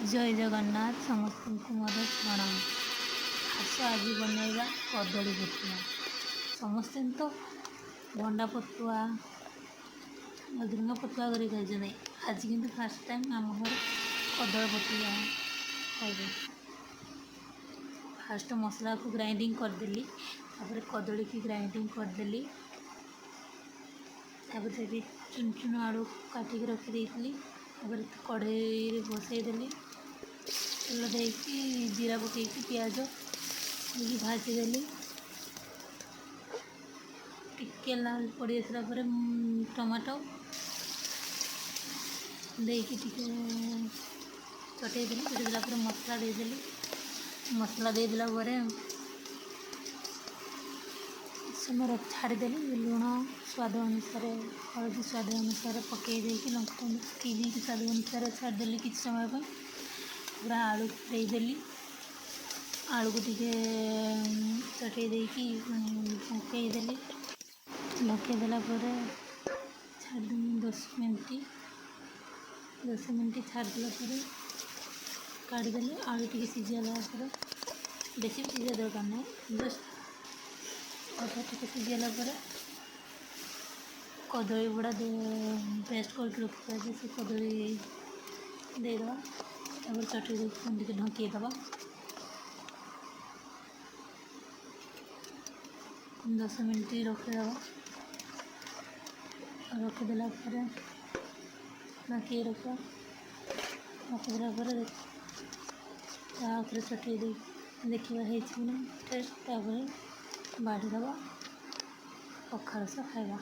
ଜୟ ଜଗନ୍ନାଥ, ସମସ୍ତଙ୍କୁ ମୋର ପ୍ରଣାମ। ଆସ, ଆଜି ବନେଇବା କଦଳୀ ପତୁଆ। ସମସ୍ତେ ତ ଭଣ୍ଡା ପତୁଆ, ମଦରଙ୍ଗା ପତୁଆ କରି ଖାଇଛନ୍ତି। ଆଜି କିନ୍ତୁ ଫାର୍ଷ୍ଟ ଟାଇମ୍ ଆମ ଘରେ କଦଳୀ ପତୁଆ ଖାଇବେ। ଫାଷ୍ଟ ମସଲାକୁ ଗ୍ରାଇଣ୍ଡିଙ୍ଗ କରିଦେଲି, ତାପରେ କଦଳୀକି ଗ୍ରାଇଣ୍ଡିଙ୍ଗ କରିଦେଲି। ତାପରେ ସେଠି ଚୁନ ଚୁନ ଆଳୁ କାଟିକି ରଖିଦେଇଥିଲି। ତାପରେ କଢ଼େଇରେ ବସେଇଦେଲି, ତେଲ ଦେଇକି, ଜିରା ପକେଇକି, ପିଆଜ ଦେଇକି ଭାଜିଦେଲି। ଟିକେ ଲାଲ ପଡ଼ି ଆସିଲା ପରେ ଟମାଟୋ ଦେଇକି ଟିକେ ଚଟେଇ ଦେଲି। ଚଟେଇ ଦେଲା ପରେ ମସଲା ଦେଇଦେଲି। ମସଲା ଦେଇଦେଲା ପରେ ସମୟ ଛାଡ଼ିଦେଲି। ଲୁଣ ସ୍ୱାଦ ଅନୁସାରେ, ହଳଦୀ ସ୍ୱାଦ ଅନୁସାରେ ପକାଇ ଦେଇକି, ଲଙ୍କାଗୁଣ୍ଡ ପକାଇ ଦେଇକି ସ୍ୱାଦ ଅନୁସାରେ ଛାଡ଼ିଦେଲି କିଛି ସମୟ ପାଇଁ। ପୁରା ଆଳୁ ଦେଇଦେଲି। ଆଳୁକୁ ଟିକେ ଚଟେଇ ଦେଇକି ପକାଇଦେଲି। ପକାଇ ଦେଲା ପରେ ଛାଡ଼ିଦେଲି 10 ମିନିଟ୍। 10 ମିନିଟ୍ ଛାଡ଼ିଦେଲା ପରେ କାଢ଼ିଦେଲି। ଆଳୁ ଟିକେ ସିଝିଗଲା ପରେ, ବେଶୀ ବି ସିଝିବା ଦରକାର ନାହିଁ, ଜଷ୍ଟ ଅଧା ଟିକେ ସିଝିଗଲା ପରେ କଦଳୀ ବଡ଼ା ପେଷ୍ଟ କରିକି ରଖିଥିବା ସେ କଦଳୀ ଦେଇଦେବା। ତାପରେ ଚଟେଇ ଦେଇକି ପୁଣି ଟିକେ ଢଙ୍କେଇ ଦେବା। 10 ମିନିଟ୍ ରଖିଦେବା। ରଖିଦେଲା ପରେ ଢଙ୍କେଇ ରଖିବା। ରଖିଦେଲା ପରେ ତା ଉପରେ ଚଟେଇ ଦେଇକି ଦେଖିବା ହେଇଛି କି ନା ଟେଷ୍ଟ। ତାପରେ ବାଢ଼ିଦେବା, ପଖାଳ ସହ ଖାଇବା।